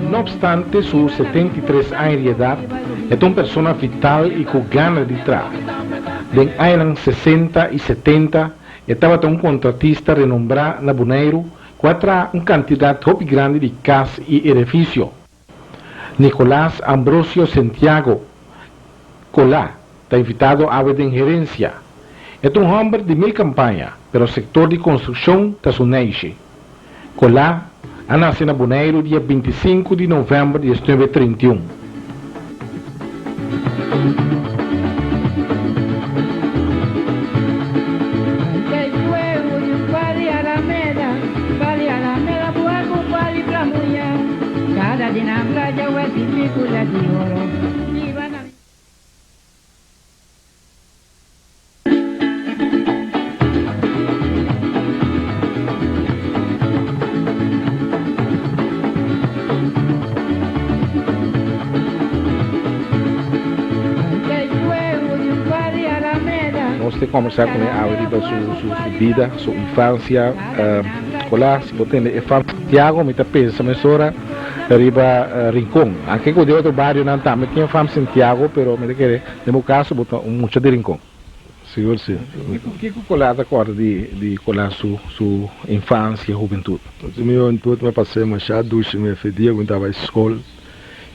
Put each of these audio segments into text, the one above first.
No obstante su 73 aña di edat, e ta un persona vital i ku gana di traha. Den añanan 60 i 70 e tabata un kontratista renombrá na Boneiru ku a traha un kantidat hopi grandi di kas i edifisio. Nicolas Ambrosio Sentiago, Colá, ta invitado awe den Herencia. E ta un hòmber di mil kampaña, pero sektor di konstrukshon ta su neishi. Colá a nase na Boneiru dia 25 di novèmber di 1931. Nos te combersa con e awe riba su su su bida, su infancia. Hola, si bo tende e fam Santiago mi ta pensa mesora riba Rincon. Anke cu den otro barionan tambe tin e fam Santiago, pero mi ta kere den bo caso bo ta un mucha di Rincon. Sigur si. Kiko Colá ta corda di di Colá su su infancia, hubentud? Mi hubentud mi pas'é masha dushi, mi fe dia cu mi ta bay scol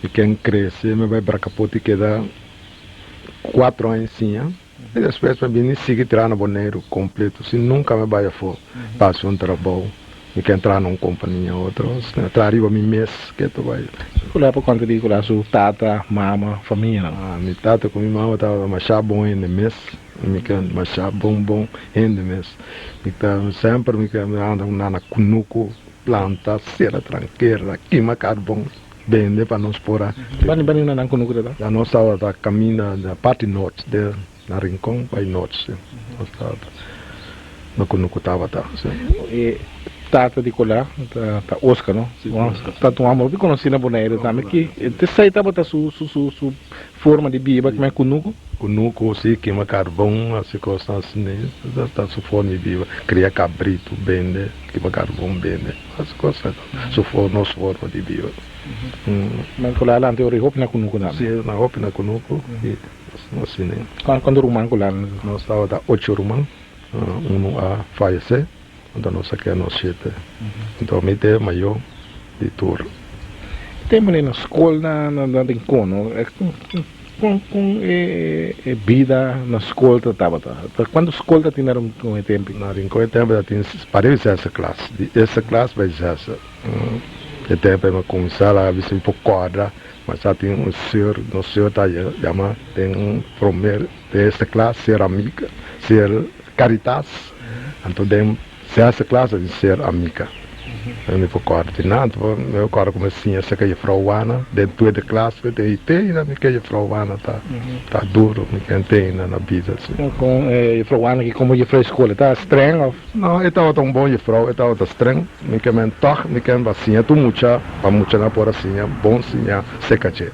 y ken crece mi bay Bracapot y keda cuatro aña siña y despues mi bini sigui traha na Boneiru completo sin nunca mi bay afo pa haci un trabou. Mi ke entra na un kompania otro, traha riba mi mes ke ta bai. Ku la por konta di ku la su tata, mama, famianan? Ah, mi tata ku mi mama tabata masha bon hende mes. Mi ke masha bon bon hende mes. Mi ta semper mi ke anda ku nan na kunuku, planta, sera trankera, kima karbon, bende pa nos por a. Bani bani na nan kunuku ta ta? Ya nos tabata kaminda na parti nort de na Rincon bai nort si. Nos tabata na kunuku tabata si. E tata di Colá ta ta Oscar no? Si, Oscar. Ta un homber hopi konosí na Boneiru tambe ki esei tabata su su su su forma di biba kimen kunuku? Kunuku si, kima karbon, hasi kosnan asina ta su forma di biba, kria kabritu bende, kima karbon bende, hasi kosnan su nos forma di biba. Men Colá a lanta e ora hopi na kunuku tambe? Si, na hopi na kunuku. Cuanto ruman cu lan? Nos tabata ocho ruman, uno a fayece, anto nos a keda nos shete. Anto mi ta e mayor di tur. E tempo na scol na Rincon no, con con e bida na scol ta tabata? Cuanto scol ta tin na Rincon e tempo? Na Rincon e tempo ta tin pariba di zesde klas, di eerste klas bai zesde. E tempo mi a cuminsa laga bisa mi por corda. Mas sa tin un seur, nos seur ta yama den promer, den eerste klas ser amiga, ser Caritas, anto den zesde klas ta tin ser amiga. Mi por kòrda di nan, anto mi por kòrda ku mi siña serka jefrou Wana den tweede klas, mi ta te ainda mi ke jefrou Wana ta ta duro, mi ke te ainda na bida si. Kon jefrou Wana ki komo jefrou di skol, e ta streng òf? No, e tabata un bon jefrou, e tabata streng. Mi ke men tòg mi ken pa siña tur mucha, pa muchanan por a siña bon siña seka dje.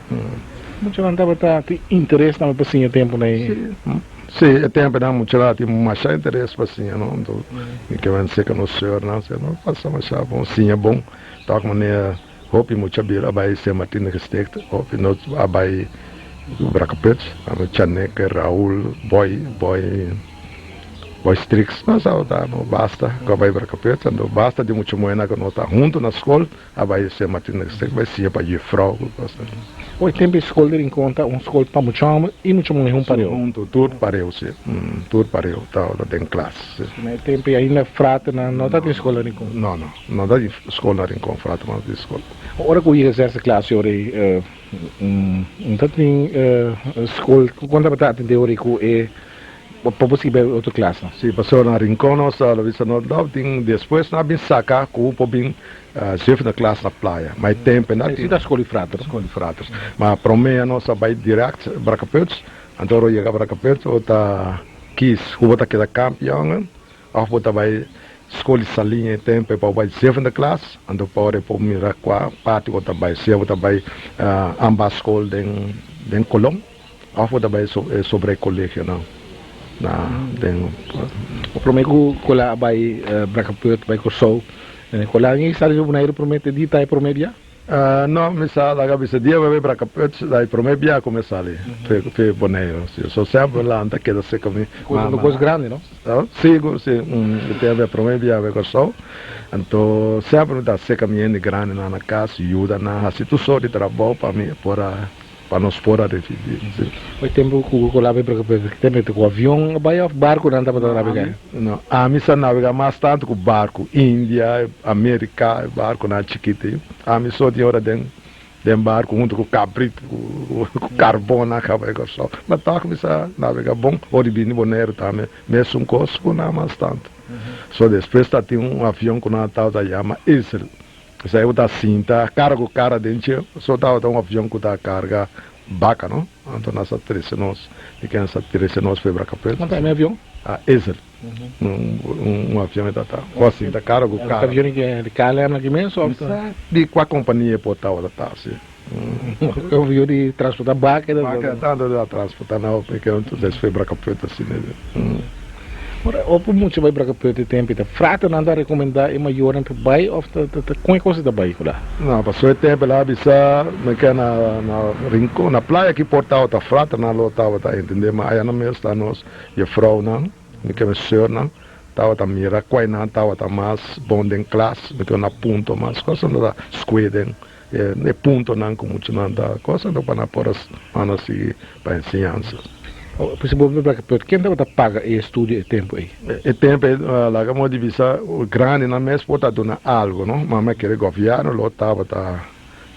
Muchanan tabata tin interes tambe pa siña tempu na e. Si, e tempunan muchanan tin masha interes pa siña no, anto mi ke men seka nos seurnan si no pasa masha bon siña bon, tòg manera hopi mucha bira a bai Sint Martin de Gesticht, hopi nos a bai Brakkeput, Chaneke, Raul, Boy, Boy. Boy Strix, nos tabata no basta ku a bai Brakkeput, anto basta di mucha muhernan ku nos ta huntu na skol a bai Sint Martin de Gesticht bai siña pa jufrou ku kos asina. Oe tempu e skol di Rincon ta un skol pa mucha hòmber i mucha muher hun pareu. Si, huntu, tur pareu si, tur pareu tabata den klas si. Na e tempu ei ainda fraternan no ta tin skol na Rincon? No, no, no ta tin skol na Rincon, fraternan no ta tin skol. Ora ku yega zesde klas ora ei no ta tin skol, kon tabata atendé ora ei ku e Pa bo sigui bai otro klas no? Si, pasobra na Rincon nos a bisa no no tin despues nan a bin saka ku por bin zevende klas na Playa ma e tempo nan tin. Si ta skol di frater. Skol di fraters ma prome nos a bai direct Brakkeput anto ora bo yega Brakkeput bo ta kies ku bo ta keda kamp yongen of bo ta bai skol di Saliña e tempo pa bo bai zevende klas anto pa ora por mira kua parti bo ta bai sea bo ta bai Ambaskol den Colon. Of bo ta bai sobre e colegionan na den. Prome cu cu la a bai Brakkeput bai Corsou. Nicolas, i sali di Boneiru promé te di ta e promé bia? No, mi sa laga bisa dia mi a bai Brakkeput, ta e promé bia ku mi sali fe Boneiru. Si, so semper lanta keda seka mi mama. Kos grandi, no? Sigur, si. Mi te a promé bia bai Kòrsou, anto semper mi ta seka mi hende grandinan na kas, yuda nan hasi tur sort di trabou pa mi por a Pa nos por a recibi. Si. E tempu ku ku labe Brakkeput, tempu ku avion a bai of barku nan tabata nabegá? No, ami sa nabegá mas tantu ku barku, India, Amerika, e barkunan chikito ei. Ami so tin ora den den barku huntu ku kabrit, ku karbon nan kaba e Kòrsou. Ma tòg mi sa nabegá bon. Ora di bini Boneiru tambe mesun kos ku nan mas tantu. So despues ta tin un avion ku nan tabata yama Ezel. Esei ku ta sinta kara ku kara den dje, so tabata un avion ku ta karga baka, no? Anto nan sa trese nos, di ken sa trese nos pa e Bracapel. Nan ta mi avion? A Ezel. Un avion e tabata ku a sinta kara ku kara. Avion di KLM aki mes of? Mi sa di kua kompania e por tabata ta, si. Un avion di transporta baka e tabata. Baka tanto ta transporta nan pa e ken despues Bracapel ta asina. Ora opo mucha bai Bracapel e tempo ta fraternan ta recomenda e mayornan pa bai of ta ta con e cosa ta bai cu la? No, pasobra e tempo el a bisa mi ke na na Rincon na playa ki por tabata fraternan lo tabata entende ma aya nan mes ta nos jefrounan mi ke mi seurnan tabata mira cuai nan tabata mas bon den klas mi ke na punto mas cosa nan ta scoe den e puntonan ku muchanan ta cosa anto pa nan por a manda sigui pa enseñansa. Pues bo bira Bracaput, ken tabata paga e estudio e tempu ei? E tempu ei laga modo di bisa grandinan mes por ta duna algo no, ma mi a kere gobièrnu lo tabata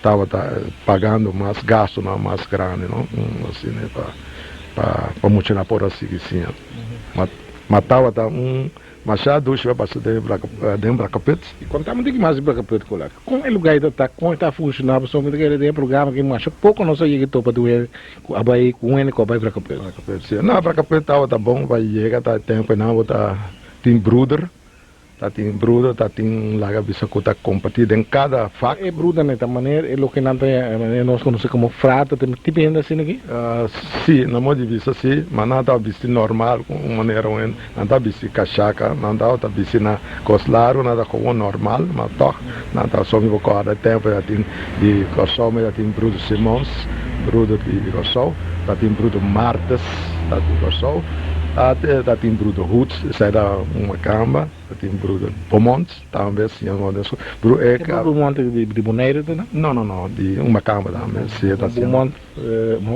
tabata pagando mas gastunan mas grandi no, asina pa pa muchanan por a sigui siña. Ma tabata un Masha dushi a pasa den den Brakkeput. I kontami un tiki mas di Brakkeput, Kola. Kon e lugar ei ta ta? Kon e ta funshoná? Pasobra mi ta kere den e programa aki masha poko nos a yega topa di un hende ku a bai ku un hende ku a bai Brakkeput. Brakkeput, si. No, Brakkeput tabata bon pa yega ta e tempu einan bo ta tin bruder, ta tin bruder, ta tin laga bisa ku ta kompartí den kada vak. E brudernan ta manera e loke nan ta manera nos konosé komo frater, ta tipo hende asina aki? Si, na modo di bisa si, ma nan ta bisti normal ku un manera un hende. Nan ta bisti kashaka, nan tabata bisti na kos largu, nan ta gewoon normal, ma tòg nan ta somi bo kòrda e tempu ya tin di Kòrsou mi ta tin Bruder Simons, bruder di Kòrsou, ta tin Bruder Martes ta di Kòrsou, ta tin Bruder Hoed, esei ta un makamba. Ta tin broeder Beaumont tambe, siñor Beaumont den su bro e E broeder Beaumont di Bonaire ta nan? No, no, no, di un makamba tambe, si ta siñor. Beaumont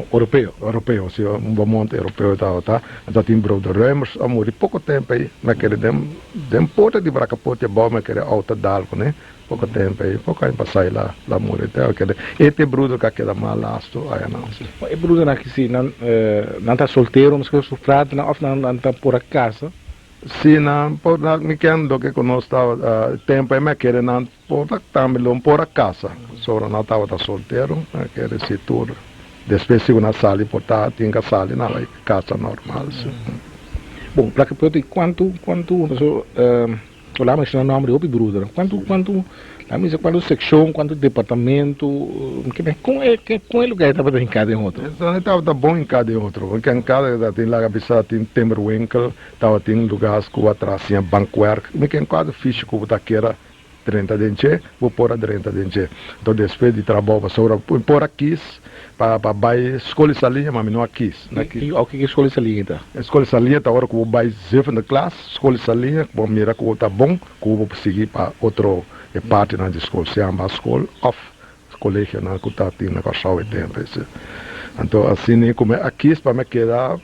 europeo. Europeo, si, un Beaumont europeo tabata. Ta tin broeder Reumers a muri poko tempo ei, mi a kere den den porta di Brakapoort abou mi a kere auto dal kuné, poko tempo ei, poko aña pasá el a el a muri. Te a kere e te broeder ku a keda mas lastu ayanan, si. E broedernan aki si nan nan ta soltero meskos su fraternan òf nan ta por a kasa? Si nan por na mi ken loke ku nos tabata tempu ei mi a kere nan por ta tambe lo por a kasa pasobra nan tabata soltero mi a kere si tur despues si ku nan sali por ta tin ka sali nan bai kasa normal si. Bon plaka pretu i kuantu kuantu pasobra bo la menshona nomber di hopi brudernan kuantu kuantu Nan bisa cuanto seccion, cuanto departamento, con e con e lugar e tabata hinca den otro? E tabata bon hinca den otro, porque en cada tabatin laga bisa tin timmerwinkel, tabatin lugar cu atras tin bankwerk, mi ken cuadro fishi cu bo ta kera drenta den dje, bo por a drenta den dje. Enton despues di trabou pasobra mi por a kis pa pa bay Skol di Saliña, ma mi no a kis. Y oke ki Skol di Saliña ta? Skol di Saliña ta ora cu bo bay zevende klas, Skol di Saliña, cu bo mira cu bo ta bon. Ku bo por sigui pa otro e partinan di skol, sea basskol òf kolegionan ku ta tin na Kòrsou e tempu ese. Anto asina ku mi a kis pa mi keda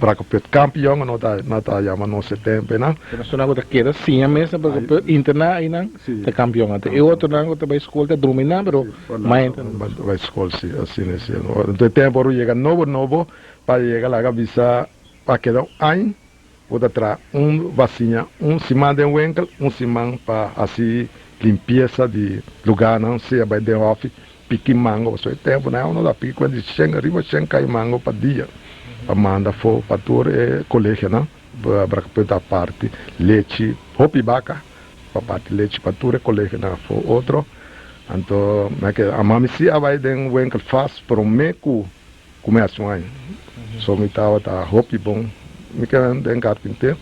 Brakkeput Kampioen no ta nan ta yama nos e tempu einan. E personanan ku ta keda siña mes na Brakkeput interná einan ta kampioen. Anto e otronan ku ta bai skol ta drumi nan pero mainta nan ta bai skol si asina si. Anto e tempu ora yega nobo nobo pa yega laga bisa pa keda un aña. Bo ta traha un basiña un siman den winkel, un siman pa hasi limpiesa di lugarnan, sea bai den hòfi piki mango, pasobra e tempunan uno ta piki kuenta di shen, riba shen kai mango pa dia, pa manda afó pa tur e kolegionan, Brakkeput ta parti lechi, hopi baka pa parti lechi pa tur e kolegionan afó otro, anto a mami si a bai den winkel fas promé ku. Ku mi hasi un aña. So mi tabata hopi bon. Mi keda den karpinter.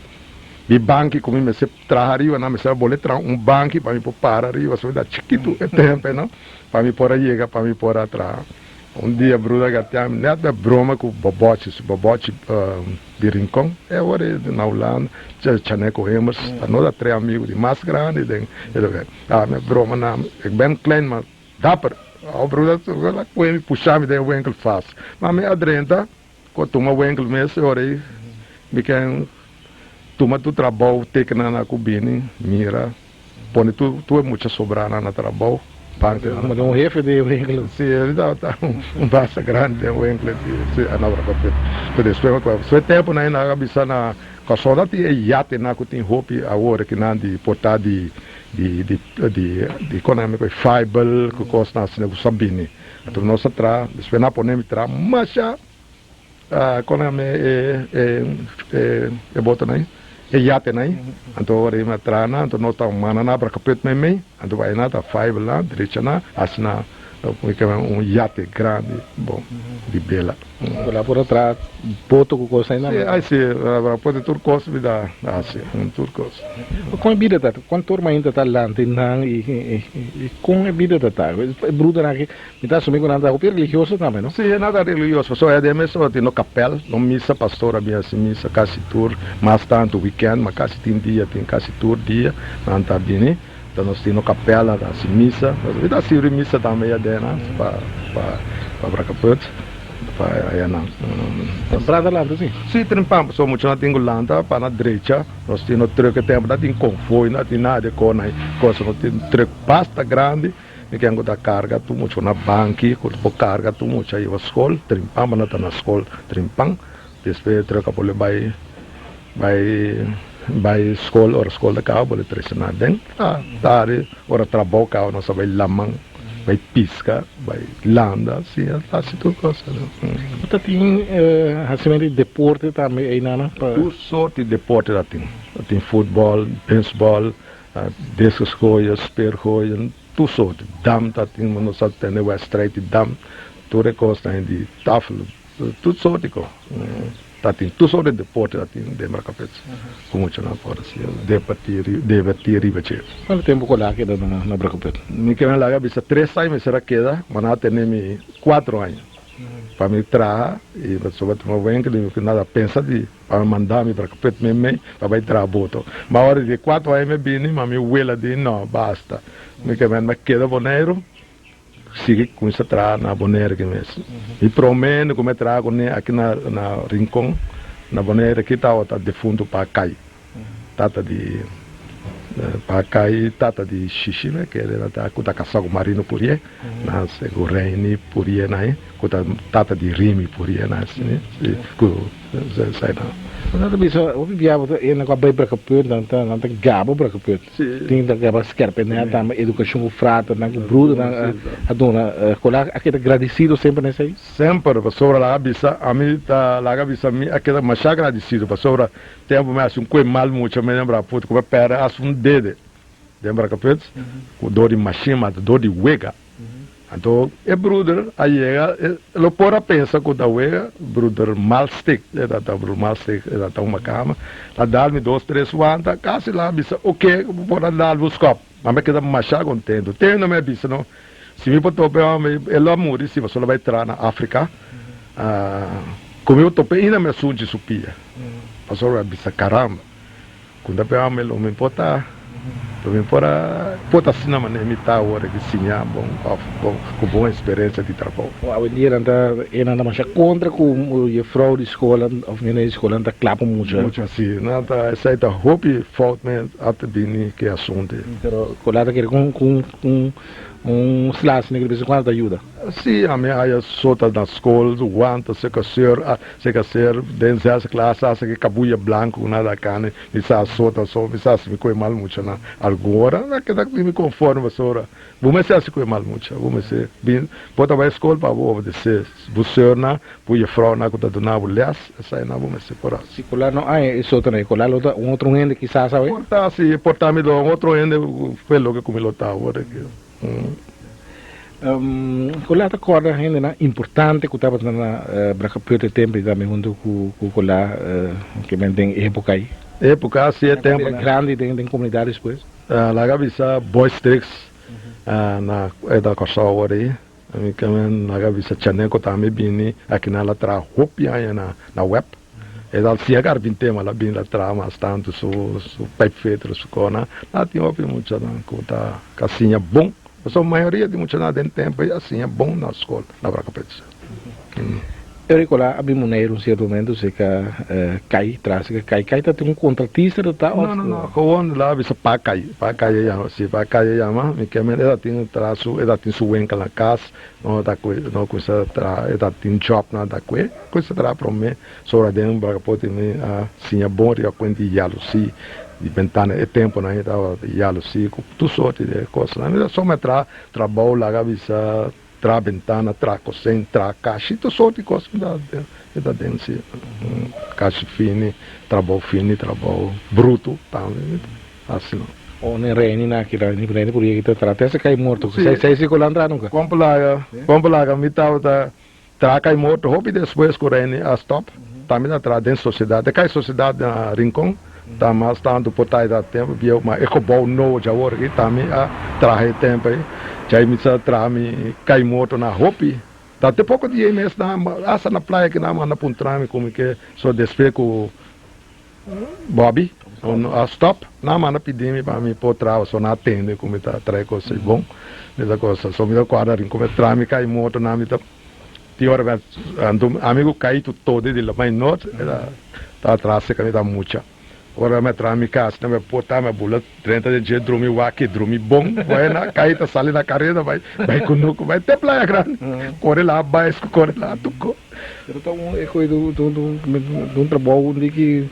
Mi banki ku mi mester traha ariba nan mester a bole traha un banki pa mi por para ariba so da chikitu e tempe no pa mi por a yega pa mi por a traha. Un dia bruder gatia mi net me broma ku Bobochi su Bobochi di Rincon e awor e na Hulanda Chaneco Hemers ta nos a tres amigu di mas grandi den e lugar a mi broma nan ik ben klein maar dapper awo bruder a koe mi pusha mi den e winkel vast ma mi a drenta ku a tuma winkel mes e ora ei mi ken tuma tur trabou tekena nan ku bini mira. Pone tur tur e mucha sobranan na trabou. Parte Como den un hefe di winkel. Si, el tabata un basta grandi den winkel di si a na Brakkeput. Pero despues mi su e temponan ei nan a bisa na Kòrsou nan tin e yatenan ku tin hopi awor kinan di porta di di di di di kon nan yama fibel ku kosnan asina ku sa bini. Anto nos a traha despues nan a pone mi traha masha. Kon nan e e botonan ei, e yatenan ei, anto ora i traha nan, anto nos ta manda nan Brakkeput meimei, anto bai nan ta fiber nan, drecha nan, hasi nan un yate grandi bon di bela. Bo por a traha boto ku kos ei nan? Si, ai si, Brakkeput tur kos mi ta hasi, tur kos. Kon e bida ta? Kuantu ora mainta ta lanta i nan i kon e bida ta ta? E brudernan aki Mi ta asumi ku nan ta hopi religioso tambe, no? Sí, nan ta religioso. Pasobra e mes tabata tin no kapèl, no misa, pastor a bin hasi misa kasi tur, mas tantu wikènt, ma kasi tin dia, tin kasi tur dia nan ta bini. Ta nos tin no kapèl, nan ta hasi misa. Mi ta sirbi misa tambe aden pa pa pa Brakaput, pa ayanan. Tempran ta lanta, sí? Sí, trempan, pasobra muchanan tin ku lanta pa nan drecha. Nos tin no trùk e tempu, nan tin konvoi, nan tin nada di kos, nan kosa, nos tin trùk basta grandi. Mi ken ku ta karga tur mucha na banki ku por karga tur mucha hiba skol trimpan pa nan ta na skol trimpan despues e truck a por bai bai bai skol ora skol ta kaba por trese nan aden ta tardi ora trabou kaba nos a bai laman bai piska bai landa si a hasi tur kos. Bo ta tin hasimentu di deporte tambe einan? Tur sort di deporte ta tin ta tin futbol beisbol. Discus gooien, speer gooien, tur soort. Dam ta tin, nos a tene wedstrijd di dam, tur e kosnan di tafel, tur soort di kos ta tin, tur soort di deporte ta tin den Brakapets ku muchanan por hasi debertí riba dje. Kuantu tempu ku la a keda na Brakapet? Mi keda laga bisa tres aña mester a keda, ma nan a tene mi kuatro aña pa mi traha i pasobra tuma wenkel i mi nada pensa di. Pa mi manda mi Brakapet meimei pa bai traha boto. Ma ora di kuatro aña mi bini, ma mi wela di no, basta. Mi ke men mi keda Boneiru, sigui kuminsá traha na Boneiru aki mes. Mi promé hende ku mi a traha kuné aki na na Rincon, na Boneiru aki tabata defuntu Pa Kai, tata di Pa Kai, tata di Shishi mi a kere na ta ku ta kasá ku Marino Purié, na ku Reini Purié nan, ku ta tata di Rimi Purié nan, si ku. Nan ta bisa hopi bia bo ta ena ku a bai Brakaput nan ta nan ta gaba Brakaput tin ta gaba skerpenè tambe edukashon ku fraternan ku brudernan a duna kola a keda gradisido semper na esei? Semper pasobra laga bisa ami ta laga bisa mi a keda masha gradisido pasobra tempu mi hasi un kue mal mucha mi den Brakaput ku mi a pèrdè hasta un dede den Brakaput ku dor di mashin mata dor di wega. Anto e bruder a yega, e lo por a pensa ku ta wega, bruder Malstik, e ta ta bruder Malstik, e ta ta uma kama, a dal mi dos tres wanta, kasi la bisa oke, bo por a dal bo skòp. Ma mi a keda masha kontentu. Te no mi a bisa no, si mi por topa e hòmber, e lo a muri si pasobra lo bai traha na Afrika, ku mi por topa ainda mi a sunchi su pia, pasobra mi a bisa karamba. Ku ta pega mi lo mi por ta lo mi por a por ta asina manera mi ta awor aki siña bon of bon ku bon eksperensia di trabou. Awendia nan ta e nan ta masha kontra ku jefrou di skola of meneer di skola nan ta klapa mucha. Mucha si nan ta esei ta hopi fout men a ta bini ku e asuntu. Pero kola ta kere ku ku un sla asina ki ta bisa kuantu ta yuda. Si ami haya sota na skol wanta seka ser seka ser den zes klas hasta ki kabuya blanku ku nada kane mi sa sota so mi sa si mi koe mal mucha na algun ora na keda mi konforme pasobra bo mester hasi koe mal mucha bo mester bin bo ta bai skol pa bo obedese bo seurnan bo jefrounan ku ta duna bo les esainan bo mester por hasi. Si kola no haya e sota na e kola lo ta un otro hende kisas awe. Por ta si por ta mi lo un otro hende fe loke ku mi lo ta awor aki. Colá ta corda hendenan importante cu tabata na Brakkeput e tempo y tambe hunto cu Colá ke men den e epoca ey. Époka si e tempu. Grandi den komunidat despues. Laga bisa Boys Tricks na e ta Kòrsou awor ei. Mi ke men laga bisa Chaneco tambe bini akinan la traha hopi aña na web. E ta siña karpinté ma la bini la traha mas tantu su su pijpveter su kona. Na tin hopi muchanan ku ta ka siña bon. Pasobra mayoria di muchanan den tempu ei a siña bon na skol na Bracapetsa. E Ricolá a bin Boneiru un sierto momento seka Kai tras seka Kai. Kai ta tin un kontratista ta ta of? No, no, no. Gewoon la bisa pa Kai. Pa Kai e yama. Si, pa Kai e yama. Mi ke men e ta tin tras su, e ta tin su wenkel na kas. No ta kue, no kuminsa traha, e ta tin jòbnan ta kue. Kuminsa traha promé. Sobra den Bracapoti mi a siña bon riba kuent di yalusí, di bentana. E tempunan e tabata yalusí ku tur sorti di kosnan. Mi ta soma traha trabou laga bisa. Traha bentana, traha kosen, traha kashi, tur sort di kos mi ta mi ta den si. Kashi fini, trabou fini, trabou brutu tambe mi ta hasi no. O ne reni na aki ni reni por yega ta traha te hasta kai morto. Si. Sai sai si ku lo a traha nunka? Kon plaga, kon plaga mi tabata traha kai morto hopi despues ku reni a stop. Tambe ta traha den sosiedat. E kai sosiedat na Rincon ta mas tantu por ta e tempu bieu, ma e gebou nobo djawor aki tambe a traha e tempu ei. Djai mi sa traha mi kai morto na hopi. Ta te poko dia ei mes nan hasta na playa ki nan manda puntra mi ku mi ke so despues ku Bobby a stop nan manda pidi mi pa mi por traha so nan a tende ku mi ta traha e kos ei bon. Mi ta kosa so mi ta kuadra Rincon mi a traha mi kai morto nan mi ta. Tin ora mi anto ami ku Kaitu todo di la mai nort e ta atras cerca mi ta mucha. Ora mi a traha mi cas mi a pota mi a bula drenta den dje drumi wak drumi bon buena Kai ta sali na careda bai bai cunucu bai te Playa Grande core la baisco core la tuco. Pero ta un e koe di un trabou un tiki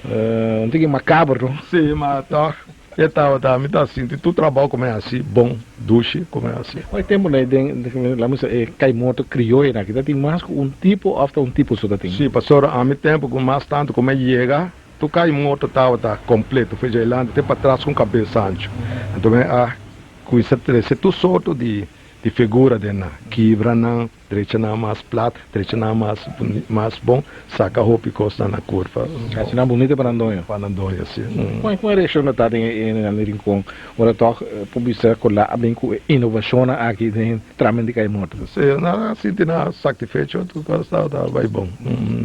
un tiki macabro no. Si ma toch. E tabata, mi ta sinti tur trabou ku mi hasi bon, dushi ku mi hasi. Hoy tempu na e den, laat mi sa, e kai morto krioyonan aki ta tin mas ku un tipo òf ta un tipo so ta tin? Si, pasobra ami tempu ku mas tantu ku mi yega, tur kai morto tabata kompleto, for djalanti te patras ku un kabes ancho. Anto mi a kuminsa trese tur sorto di figura den nan, kibranan. Drecha nan mas plat, drecha nan mas mas bon, saca hopi cosnan na curpa. Haci nan bunita pa nan doño. Pa nan doño, si. Con e reaccion ta ta den e nan di Rincon ora toch por bisa cu la a bin cu e innovacionnan aki den tramen di cay morto? Si, nan a sinti nan satisfecho, tur cos tabata bay bon.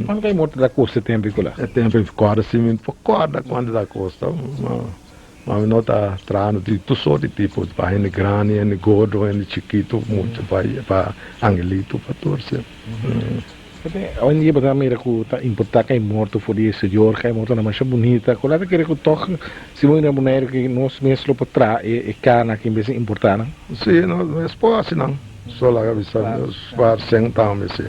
Cuanto cay morto ta costa e tempo cu la? E tempo mi corda, si mi por corda cuanto ta costa. Ma mi no ta trahando di tur sort di tipo, pa hende grandi, hende gordo, hende chikitu, mucha, pa pa angelito, pa tur si. Hoy en dia bo ta mira ku ta importá kai morto for di exterior, kai morto nan masha bunita, ku la ta kere ku tòg si bo mira Boneiru ke nos mes lo por traha e kana aki en bes di importá nan? Si, nos mes por hasi nan, so laga bisa par sèn tambe si.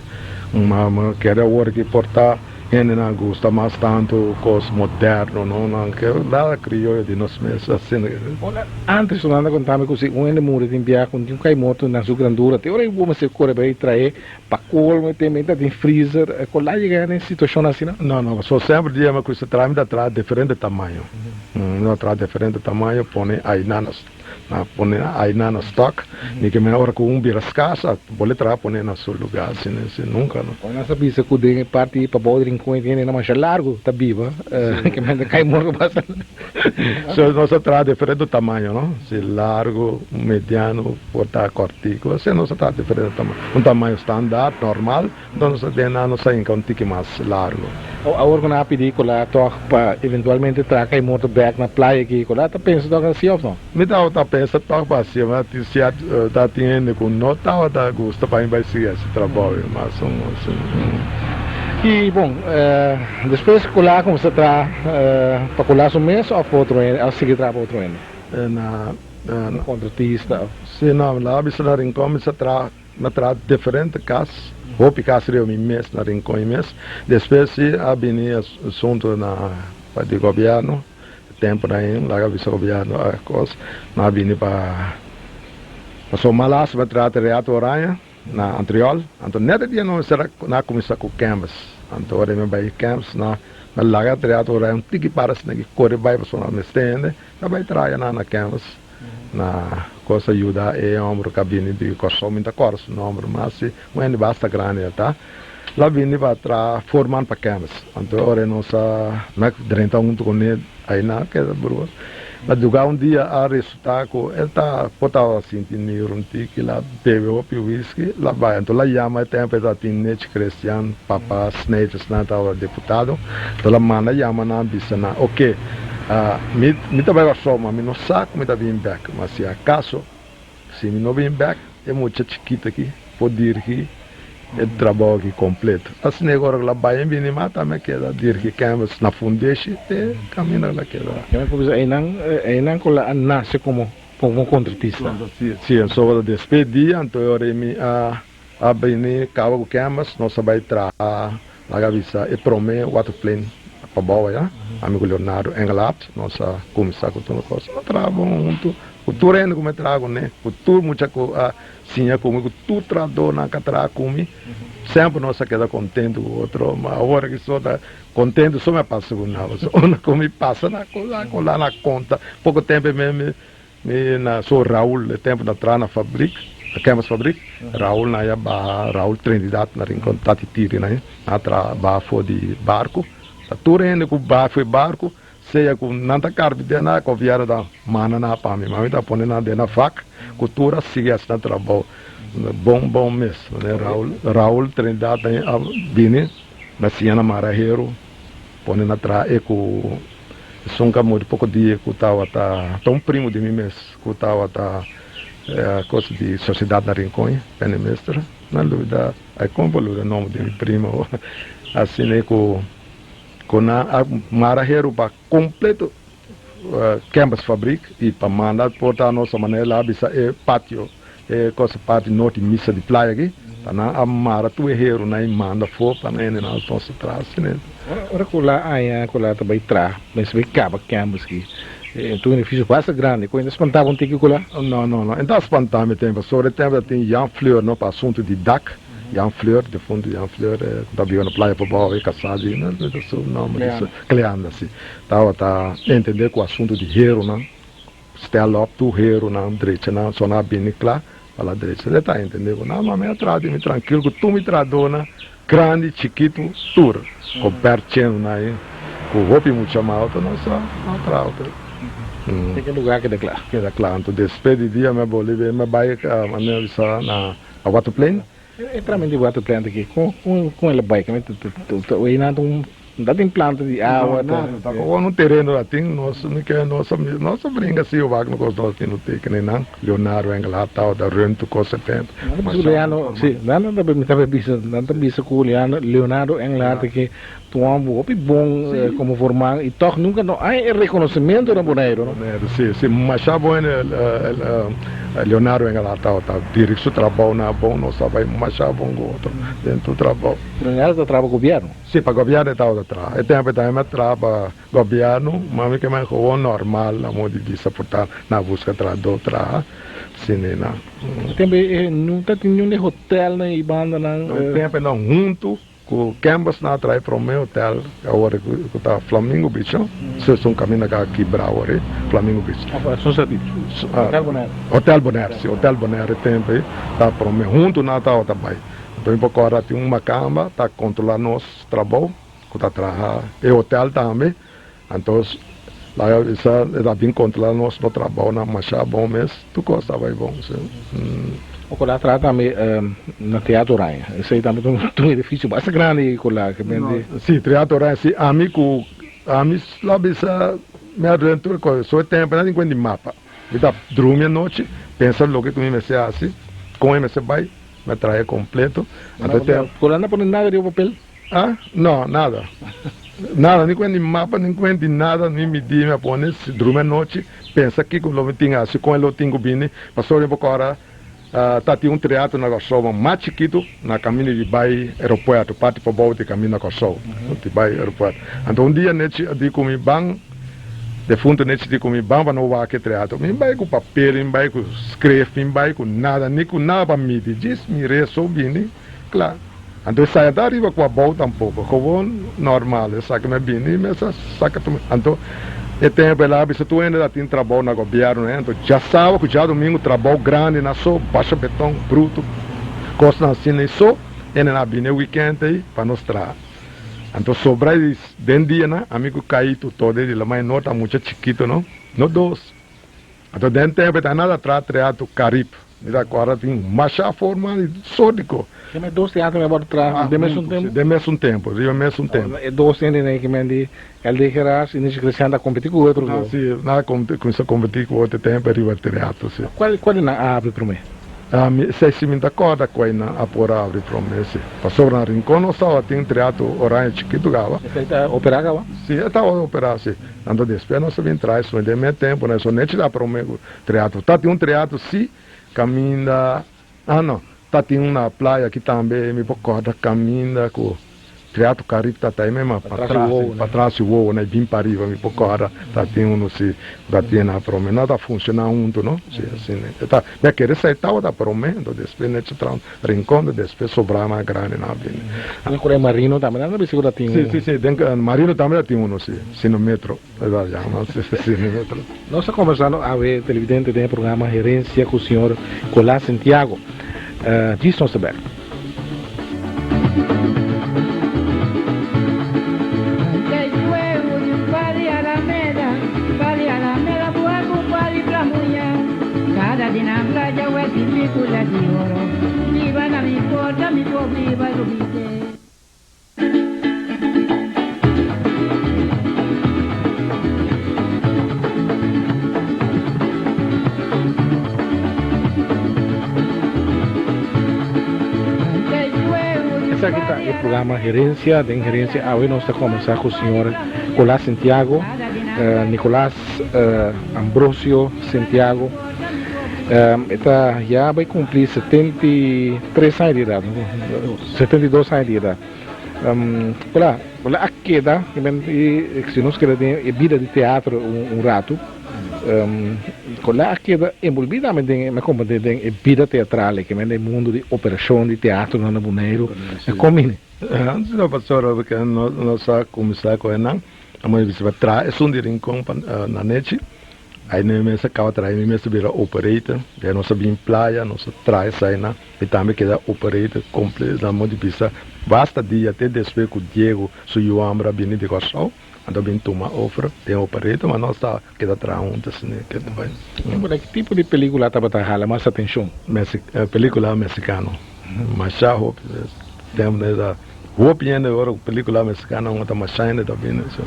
Ma mi kere awor ki por ta. Hendenan gusta mas tantu kos moderno, no? Nan ke nada krioyo di nos mes asina. Ora antes nan ta konta mi ku si un hende muri tin bia ku tin un kai morto na su grandura te ora bo mester kore bai trae pa kolmo e tembe ta tin freezer kon la yega den situashon asina? No no so semper dia mi ku sa traha mi ta traha diferente tamaño mi ta traha diferente tamaño pone ainan Na pone aina na stock, ni ke men ora ku un bira skars a bole traha pone na su lugar asina si nunka no. Ora nan sa bisa ku den e parti pabou di Rincon e tin hende masha largu ta biba ke men ta kai morto basta. So nos a traha diferente tamaño no, si largu, mediano, por ta kortiku, asina nos a traha diferente tamaño, un tamaño standaard normal. Enton nos a den nan nos a hinka un tiki mas largo. Awor ku nan a pidi Colá tòg pa eventualmente traka e moto bèk na playa aki, Colá ta pensa tòg hasi òf no? Mi tabata pensa tòg pa hasi, ma tin siert ta tin hende ku no tabata gusta pa mi bai sigui hasi trabou ei, mas un asina. I bon, despues Colá a kuminsá traha pa Colá su mes òf pa otro hende, òf sigui traha pa otro hende? Na. Un kontratista òf? Si, no, mi a bisa na Rincon mi sa traha. Mi a traha diferente kas, hopi kas riba mi mes, na Rincon i mes. Despues si a bini asuntu na pa di gobièrnu, e tempunan ei laga bisa gobièrnu a kos, nan a bini pa pasobra malas mi a traha Teatro Oranje na Antriol, anto nèt e dia nan mester a nan a kuminsá ku kèmbes, anto ora mi a bai kèmbes nan a laga Teatro Oranje un tiki para asina ki kore bai pasobra nan mester hende, mi a bai traha nan na kèmbes. Na kos a yuda e homber ku a bini di Kòrsou, mi ta kòrda su nòmber, mas si un hende basta grandi el ta. La bini pa traha voorman pa Canvas. Anto ora nos a mek drenta hunto kuné ainan keda broer. Ma duga un dia a resulta ku el ta por tabata sinti niru un tiki, la bebe hopi whisky, la bai. Anto la yama e tempo e tabatin Nech Christian, papa Snijders nan tabata deputado. Anto la manda yama nan bisa nan, oke, mi mi ta bai Kòrsou ma mi no sa ku mi ta bin bèk, ma si akaso Si mi no bin bek, e mucha chikito aki por dirigi e trabou aki completo. Asina e ora cu la bay en bini mas tambe a keda dirigi Canvas na fundeshi te caminda cu la keda. Ya mi por bisa eynan, eynan cu la a nace como como contratista. Si, si, en soba ta despedi, anto e ora mi a a bini caba cu Canvas, nos a bay traha laga bisa e prome waterplein pabou aya, ami cu Leonardo Engelhardt, nos a cuminsa cu tur cos, nos a traha bon hunto. Ku tur hende ku mi a traha kuné, ku tur mucha ku a siña ku mi, ku tur trahadónan ku a traha ku mi, semper nos a keda kontentu ku otro. Ma awor aki so ta kontentu so mi a pasa ku nan. Pasobra unda ku mi pasa nan a la na konta. Poko tempu mi mi mi na so Raul e tempu na traha na fabrik, na Kemers fabrik, Raul nan a baha, Raul Trinidad na Rincon Tati Tiri nan a traha baha for di barku. Ta tur hende ku baha for di barku Sea ku nan ta karpi den nan gobièrnu ta manda nan pa mi, ma mi ta pone nan den nan vak ku tur a sigui hasi nan trabou bon bon mes. Manera Raul Raul Trinidad a bini na siña na mara heru pone na traha e ku esun ku a muri poko dia ku tabata ta un primo di mi mes ku tabata kos di sosiedat na Rincon Penny Mister na lubida ai kon por lubida nomber di mi primo asina e ku. Ku nan a mara heru pa kompleto Campus Fabrik i pa manda por ta nos manera la bisa e patio e cosa parti norti misa di playa aki pa nan a mara tur e herunan i manda for pa nan hende nan nos traha asina. Ora ku la aña ku la ta bai traha mester bai kaba Campus aki tur edifisio basta grandi ku enta spantaba un tiki ku la? No no no enta spanta mi tempo pasobra e tempo ta tin Jan Fleur no pa asuntu di dak. Jan Fleur, defuntu Jan Fleur, ku ta biba na Playa Pabou, e kasá di, no ta su nòmber di su, Cleanda, si. Tabata entendé ku asuntu di herunan, stel op tur herunan, drecha nan, so nan a bini kla pa la drecha. E ta entendé ku nan, ma mi a traha di mi trankil ku tur mi trahadónan, grandi, chikitu, tur, ku Bert Chen nan ei, ku hopi mucha mas otro, nos a traha otro. Te ke lugá keda kla? Keda kla. Anto despues di dia mi a bolbe, mi a bai, mi a bisa na. A waterplein? E tramen di waterplein ta ki? Kon kon el a bai? Einan ta un ta tin planta di awa ta. No, ta kon un tereno ta tin nos mi ke nos nos a bringa si wak no kos nos tin no teken einan Leonardo Engelhardt tabata run tur kos e tempo. Leonardo si nan ta mi ta bisa nan ta bisa ku Leonardo Engelhardt ta ke Tuan bo hopi bon como voorman y toch nunca no hay e reconocimento na Boneiru, no? Boneiru, si, si. Masha bon Leonardo Engelhardt tabata dirigi su trabou na bon, nos a bay masha bon cu otro den tur trabou. Leonardo ta traha pa gobierno? Si, pa gobierno e tabata traha. E tempo e tambe a traha pa gobierno, ma mi ke men gewoon normal, na modo di bisa por ta na busca trahador traha, si ni nan. E tempo e no ta tin niun hotel na e bandanan? E tempo e nan hunto. Ku Canvas nan a trae prome hotel awor ku ta Flamingo Beach no? Si esun kaminda ka kibra awor ei, Flamingo Beach. Hotel Bonaire. Hotel Bonaire, si, Hotel Bonaire e tempu ei ta prome. Huntu nan tabata bai. Anto mi por kòrda tin un makamba ta kontrolá nos trabou ku ta traha e hotel tambe. Anto laga bisa e ta bin controla nos no trabounan masha bon mes, tur cos ta bay bon si. O la traha tambe na Teatro Oranje, esey tambe ta un edificio basta grandi cu la ke bende. Si, Teatro Oranje si, ami cu ami la bisa mi a rent tur cos, so e tempo nan tin cuenta di mapa, mi ta drumi anochi pensa loke cu mi mester haci, con e mester bay, mi a traha completo, anto e tempo. Cu la no pone nada riba papel? Ah? No, nada. Nada, ni kuenti mapa, ni kuenti nada, ni midi, mi a pone si drumi anochi, pensa kiko lo mi tin hasi, kon e lo tin ku bini, pasobra mi por kòrda ta tin un teatro na Kòrsou, ma mas chikitu na kaminda di bai aeropuerto, parti pabou di kaminda Kòrsou, di bai aeropuerto. Anto un dia nechi a di ku mi ban, defuntu nechi di ku mi ban pa no wak e teatro. Mi bai ku papel, mi bai ku skref, mi bai ku nada, ni ku nada pa midi, djis mir'é so bini, kla. Anto esaki a ta ariba ku abou tampoko, gewoon normal. Esaki mi a bini mi a saka tur. Anto e tempu el a bisa tur hende ta tin trabou na gobièrnu ne. Anto djasawa ku djadumingu trabou grandi na so, basha beton, brutu, kosnan asina i so. Ene a bini e weekend ei pa nos traha. Anto sobra di den dianan ami ku Kaito todo di Lamai Norte a mucha chikito no, no dos. Anto den tempo e ta nada traha Teatro Carib. Mi ta kòrda tin masha forma di sòrtiko. Keme dos teatro mi a wòrdu traha den mesun tempu? Den mesun tempu, riba mesun tempu. E dos hendenan ki men di LD Geraas i Nichi Christian ta kompetí ku otro ku? Si, nan a kuminsá kompetí ku otro tempu riba teatro, si. Kual kual di nan a habri promé? Mi esei si mi ta kòrda kual nan a por habri promé, si. Pasobra na Rincon nos tabatin teatro Oranje chikitu kaba. Esei ta operá kaba? Si, e tabata operá, si. Anto despues nos a bin traha esun den mes tempu, nan esun nechi ta promé ku Teatro. Ta tin un teatro si caminda, ah no, ta tin un na playa aki tambe mi por corda caminda cu Teatro Caribe ta ta ahí ma patras, patras si wowo na bin pariba mi por corda ta tin uno si cu ta tin na prome. No ta funciona hunto no, si asina e ta. Mi a kere esai tabata prome, enton despues nechi traha un rincon, despues sobra mas grandi nan a bini. Den Correa Marino tambe nan ta bisa cu ta tin un. Si, si, si, den Marino tambe ta tin uno si, sino metro. Nos ta kombersando awe televidente den e programa Herencia ku señor Colás Santiago. Djis nos ta bek. Esaki ta e programa Herencia. Den Herencia awe nos ta combersa cu señor Colás Santiago, Nicolas Ambrosio Santiago. E ta ya bay cumpli 73 aña di edad, 72 aña di edad. Hola, hola a keda, si nos keda den e bida di teatro un ratu, hola a keda envolvi tambe den, mi a komprende, den e bida teatral aki, den e mundo di operashon di teatronan na Boneiru. Kon bini? Antes no pastor, porque nos a kuminsá ku enan, a moe bisa pa traha esun di Rincon pa na nechi. Ai mi mes a kaba traha, mi mes a bira operator, ya nos a bin playa, nos a traha esainan. Mi tambe keda operator completo, nan modo di bisa basta dia te despues cu Diego su yu homber a bini di Corsou, anto a bin tuma over den operator, ma nos ta keda traha hunto asina e keda bai. Ki tipo di pelicula tabata hala mas atencion? Pelicula mexicano, masha hopi tempo nan ta hopi hende ora cu pelicula mexicano nan ta masha hende ta bini so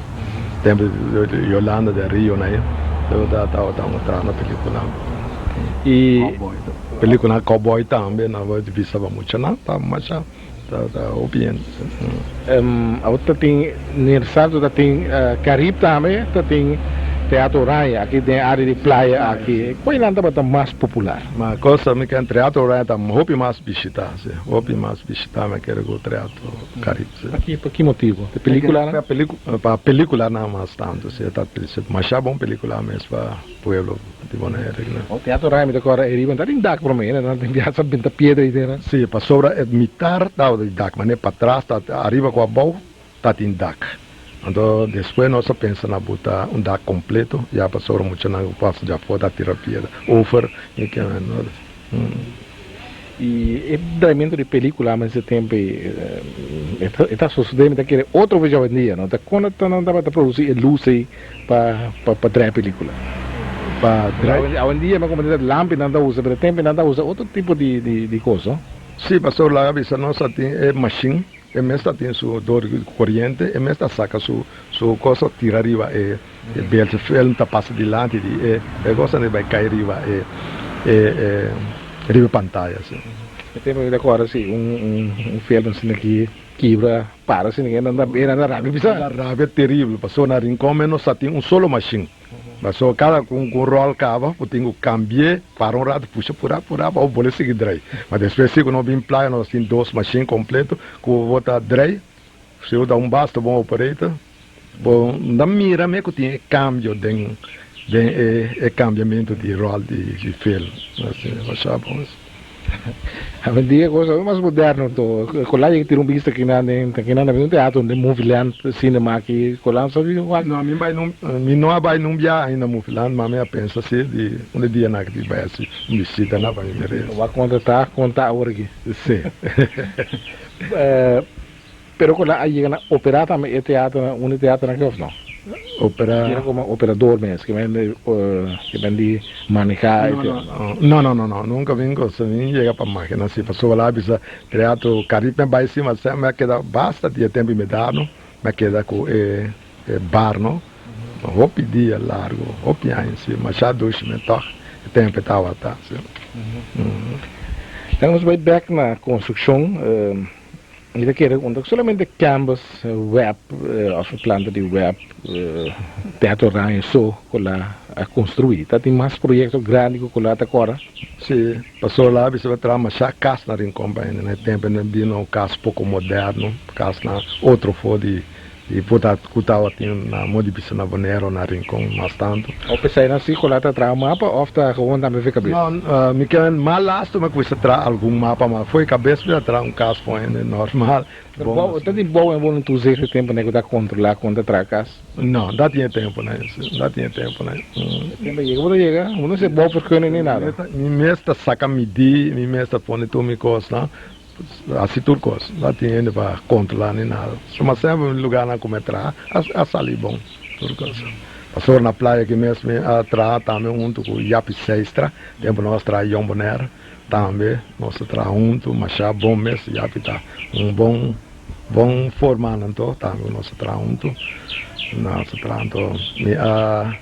tempo di Yolanda del Rio nan tabata traha na pelicula. Y Pelicula cowboy tambe nan bo bisa pa muchanan ta masha ta hopi hende. Awor ta tin Neersalto ta tin Carib tambe ta tin Teatro Oranje aki den area di playa aki cual nan tabata mas popular? Ma cosa mi ken Teatro Oranje ta hopi mas bishita si hopi mas bishita mi a kere cu Teatro Carib si. Pa ki motibo? E peliculanan? Pa peliculanan mas tanto si ta masha bon pelicula mes pa pueblo. Di Bonaire kla. O teatro Rai mi ta kòrda e riba ta tin dak promé nan tin biaha sa binta piedra ei den. Sí, pasobra e mitar tabata di dak, manera patras ta ariba ku abou ta tin dak. Anto despues nos a pensa na buta un dak kompleto ya pasobra muchanan ku pasa djafó ta tira piedra over i ke no. I e draimento di pelicula mester tempo e ta sosode mi ta kere otro bes awendia no ta kon nan tabata produci e luz ei pa pa draai pelicula. Pa draai. Awendia mi a comprende ta lampi nan ta usa pero e tempo nan ta usa otro tipo di di cos no. Si pasobra laga bisa nos a tin e machine e mes ta tin su door di coriente e mes ta saca su su cosa tira riba e beeld film ta pasa dilanti di e e cosa ta bai cay riba e e riba e pantaya si. E tempo mi ta corda si un un film asina ki kibra para asina ki nan ta rabia bisa. Nan ta rabia terrible pasobra na Rincon mes nos ta tin un solo machine pasobra cada cu un rol caba bo tin cu cambie para un rato pusha pura pura pa bo bolbe sigui drai ma despues si cu nos bin playa nos tin dos machine completo cu bo ta drai si bo ta un basta bon operator. Bo no mira me ku tin e kambio den den e e kambiamentu di ròl di di film. Asina masha bon es. Awendia kos ta mas moderno anto kola yega tira un bista kinan den kinan den un teatro den Movieland cinema aki kola sa di wak. No mi bai nun mi no a bai nun bia ainda Movieland ma mi a pensa si di un di dianan aki di bai hasi un bisita na pa mi mira es. Wak konta ta konta awor aki. Si. Pero cu la a yega na opera tambe e teatro, un e teatronan aki of no? Opera. Yega como operador mes, ke men ke men di maneha e teatro. No, no, no, no, nunca mi cosa, mi yega pa magina si, pasobra la a bisa teatro Caribe mi a bay si, ma mi a keda basta di e tempo mi da no, mi a keda cu e bar no, hopi dia largo, hopi aña si, masha dushi mi tog e tempo e tabata si. Dan nos bay bek na construccion. Mi ta kere ku no ta solamente canvas, web òf planta di web, Teatro Oranje so ku la a konstruí. Ta tin mas proyekto grandi ku la ta kòrda? Sí, pasobra la a bisa pa traha masha kas na Rincon pa hende. Na e tempu hende bini un kas poko moderno, kasnan otro for di Di por ta cu tabatin na modo di bisa na Bonaire o na Rincon mas tanto. O p'esei nan si cu la ta traha mapa of ta gewoon tambe fe cabes? No, mi ke mas lasto mi a cuminsa traha algun mapa ma fo'i cabes mi ta traha un cas pon hende normal. Pero bo ta di bou en bo no toezicht e tempo nan cu ta controla con ta traha cas? No, no ta tin e tempo nan, no ta tin e tempo nan. E tempo yega bo ta yega, bo no mester bouwvergunning ni nada. Mi mes ta saca midi, mi mes ta pone tur mi cosnan. Hasi tur kos, no tin hende pa kontrolá ni nada. Suma semper mi lugánan ku mi a traha a sali bon tur kos. Pasobra na playa aki mes mi a traha tambe huntu ku Jappy Zijstra, tempu nos a traha Jong Bonaire tambe nos a traha huntu masha bon mes. Jappy ta un bon bon forman anto tambe nos a traha huntu. Nos a traha anto mi a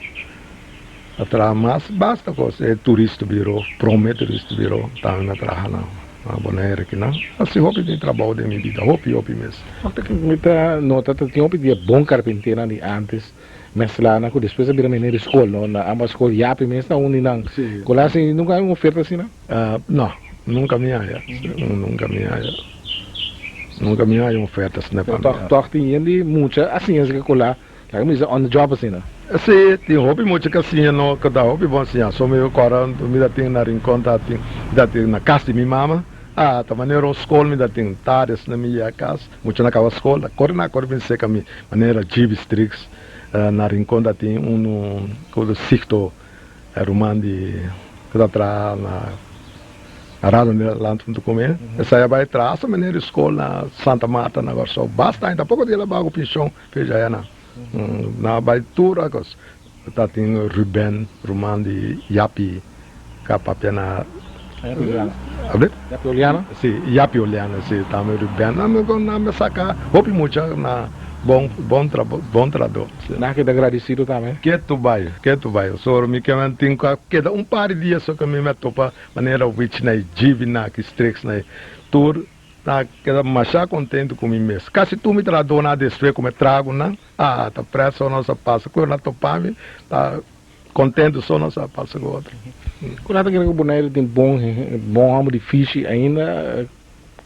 traha mas basta kos e turista biro, prome turista biro tambe mi a traha nan. Na Bonaire kinan hasi hopi di trabou den mi bida, hopi hopi mes. Mi ta nota ta tin hopi di e bon karpinternan di antes mezcla ku despues a bira meneer di skol no, na ambas skol Yapi mes ta un di nan. Ku la hasi nunka hay un oferta asina? No, nunka mi haya, nunka mi haya, nunka mi haya un oferta asina pa mi. Tòg tin hende mucha a siña esaki ku la Laga mi bisa on the job asina. Si, tin hopi mucha ku a siña no, ku ta hopi bon siña. So mi kòrda mi ta tin na Rincon ta tin, mi ta tin na kas di mi mama. Ah, ta manera un skol mi ta tin tarde asina mi yega kas, mucha na kaba skol, ta kore na kore bin seka mi manera Djibi Strix. Na Rincon ta tin unu ku ta Sigto ruman di ku ta traha na Radio Nederland huntu ku mi. Esei a bai traha asta manera di skol na Santa Marta na Kòrsou. Basta aña, tampoko di el a baha ku penshon. Fecha ya na na bai tur a kos ta tin Ruben ruman di Yapi ka papia na Yapi Oliana? Si Yapi Oliana si tambe Ruben na mi na mi saka hopi mucha na bon bon bon trado si. Nan keda gradisido tambe. Ketu bai ketu bai so mi ke men tin ku keda un par di dia so ke mi me topa manera wich na e djibi na ki striks na e tur. Ta keda masha kontentu ku mi mes. Kasi tur mi trahadónan a despues ku mi tragunan. Ah, ta pret so nos a pasa ku nan topa mi. Ta kontentu so nos a pasa ku otro. Ku nan ta kere ku Boneiru tin bon bon hòmber di fishi ainda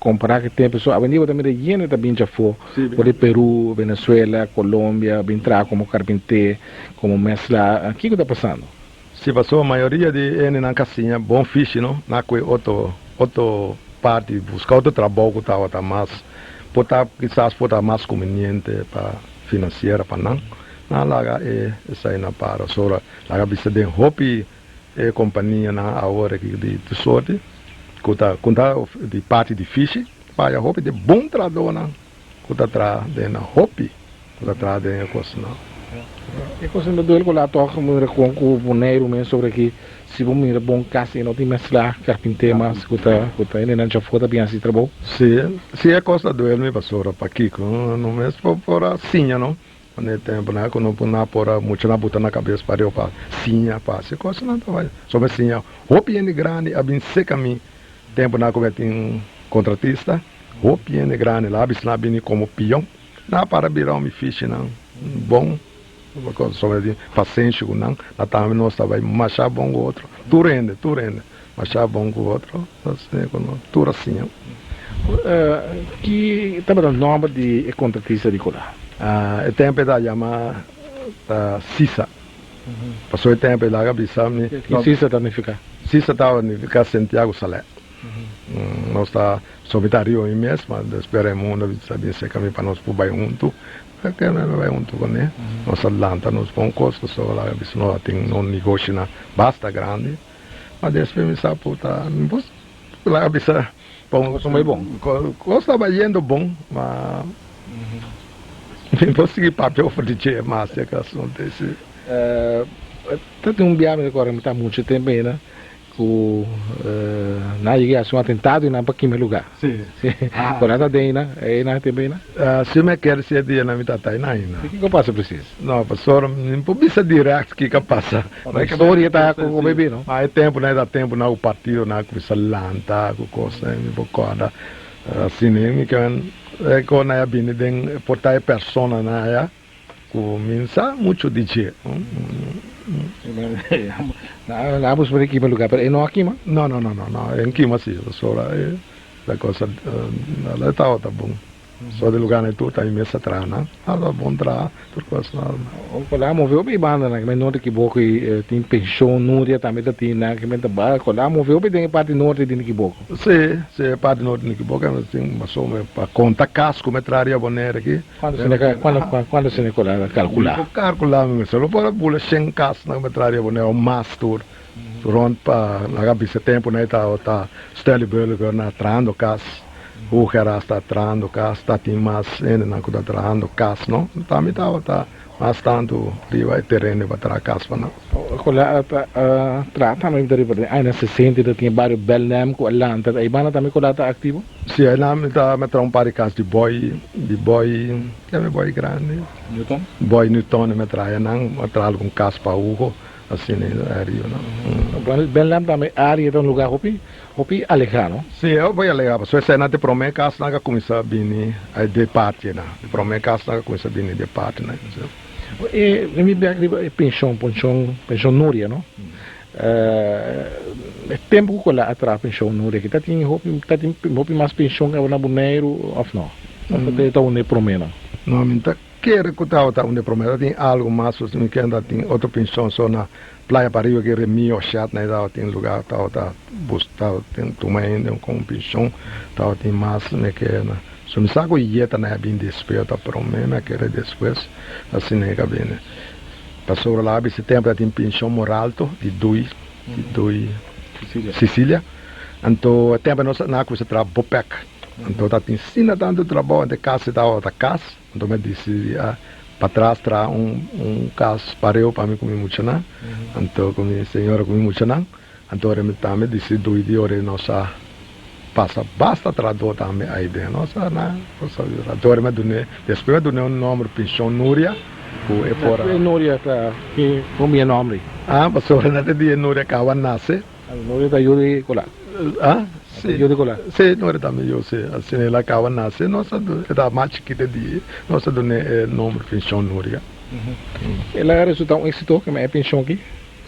kompará ku e tempu so awendia bo ta mira yende ta bin djafó for di Peru, Venezuela, Colombia bin traha komo karpinté, komo mèsla. Kiko ta pasando? Si pasobra mayoria di hendenan ka siña bon fishi no na kue otro otro parti buska otro trabou ku tabata mas por ta kisas por ta mas kumbiniente pa finansiera pa nan nan laga e esei na para pasobra laga bisa den hopi e kompanianan awor aki di tur sorti ku ta ku ta di parti di fishi paya hopi di bon trahadónan ku ta traha den nan hopi. Ku ta traha den e kosnan. E kosnan ta duel ku la tòg mira kon ku Boneiru mes sobre aki si bo mira bon kasi e no tin mezcla karpinté mas ku ta ku ta hendenan djafó ta bin hasi trabou. Si, si e kos ta duel mi pasobra pakiko no mes por por a siña no na e temponan ku no por na por a mucha na buta na kabes pa riba pa siña pa hasi kosnan ta bai so mi siña hopi hende grandi a bin seka mi temponan ku mi a tin kontratista hopi hende grandi la a bisa nan a bini komo pion. Na para bira un mi fishinan bon, pasobra di pasenshi ku nan, na tambe nos ta bai masha bon ku otro, tur hende, tur hende, masha bon ku otro, asina ku nos tur a siña. Ki tabata nòmber di e kontratista di Colá? E tempu e ta yama Sisa, pasobra e tempu e laga bisa mi. Ki Sisa ta nifiká? Sisa tabata nifiká Santiago Salè. Nos ta sobita riba mi mes, ma despues Raimundo a bin serka mi pa nos por bai huntu. Ke mi bai huntu kuné. Nos a lanta nos bon kos pasobra laga bisa nos a tin nos negoshinan basta grandi. Ma despues mi sa por ta, mi por laga bisa. Kos ta bai bon. Kos ta bayendo bon, ma mi por sigui papia over di dje mas di e asuntu ei si. Ta tin un biaha mi ta kòrda mi ta mucha tempu ainda ku nan a yega hasi un atentado i nan pa kima e lugá. Si. Ku nan ta den einan, einan e tempu einan? Si mi a kere si e dianan mi ta ta einan ainda. I kiko pasa presis? No, pastor, mi no por bisa dirèkt kiko a pasa. Ma historia ta ku baby no? Ma e tempunan e ta tempunan ku partidonan a kuminsá lanta ku kosnan mi por kòrda asina mi ke men e kosnan a bini den por ta e personanan aya ku mi no sa muchu di dje. Nan a busca pa kima lugar pero e no a kima? No no no no e no kima si pasobra e cosa e tabata bon. So di lugar nan tur ta mi mes a traha nan. A bon traha tur cos nan. Ojalá move hopi banda nan kimen norte Kiboko y tin pension Nuria tambe ta tin nan kimen ta ba ojalá move hopi den e parti norte di Nikiboko. Si, si e parti norte di Nikiboko nos tin pasobra pa conta cas cu me traha riba Bonaire aki. Cuanto se cuanto se ne calcula? Mi por calcula mi mes lo por a bula shen cas nan cu me traha riba Bonaire o mas tur rond pa laga bisa tempo nan e ta Stanley Burger na trahando cas. Hogeras ta trahando kas, ta tin mas hendenan ku ta trahando kas no. Tambe tabata mas tantu riba e tereno pa traha kas pa nan. Kola ta traha tambe mi ta riba den añanan sesenta ta tin e bario Belnem ku a lanta ei banda tambe kola ta aktivo? Si einan mi ta traha un par di kas di boi, di boi, kende boi grandi? Newton? Boi Newton mi a traha einan, mi a traha algun kas pa Hugo, asina ariba no. Belnem tambe area ta un lugar hopi Hopi alegá, no? Sí, hopi alegá, pasobra esei ta e promé kasnan ku a kuminsá bini ai di e partinan. E promé kasnan ku a kuminsá bini di e partinan. E mi bek riba e penshon, ponshon, penshon Nuria, no? E tempu ku Colá a traha penshon Nuria aki, ta tin hopi, ta tin hopi mas penshon kaba na Boneiru òf no? Òf ta un di e proménan? No, mi ta Kere ku tabata un de promé ta tin algu mas so mi kende ta tin otro penshon so na playa pariba ki Remi o Shat na e tabatin lugar tabata bus tabatin tuma hende kon penshon tabatin mas mi ke na so mi sa ku yeta na a bin despues ta promé mi a kere despues asina e ka bini pasobra la a bisa tempu ta tin penshon Moralto di Dui di Dui Sicilia anto e tempu nos a kuminsa traha Bopec anto tabatin asina tantu trabou anto e kas tabata kas. Anto mi a disidi a patras traha un un kas pareu pa mi ku mi muchanan, anto ku mi señora ku mi muchanan, anto ora mi tambe disidi dui di ora nos a pasa basta trahadó tambe aiden, nos a na nos a anto ora mi a dun'é, despues mi a dun'é un nomber Pension Nuria ku e por a. Nuria ta ki kon mi e nomber ei? Ah pasobra na te dia Nuria kaba nase. Nuria ta yu di Colá. Ah, si. Yu di Colá. Si, Nuria ta mi yu, si. Asina el a caba nace, nos a e ta mas chikito di e, nos a dun'é e nomber Pension Nuria. El a resulta un éxito, kema e pension aki?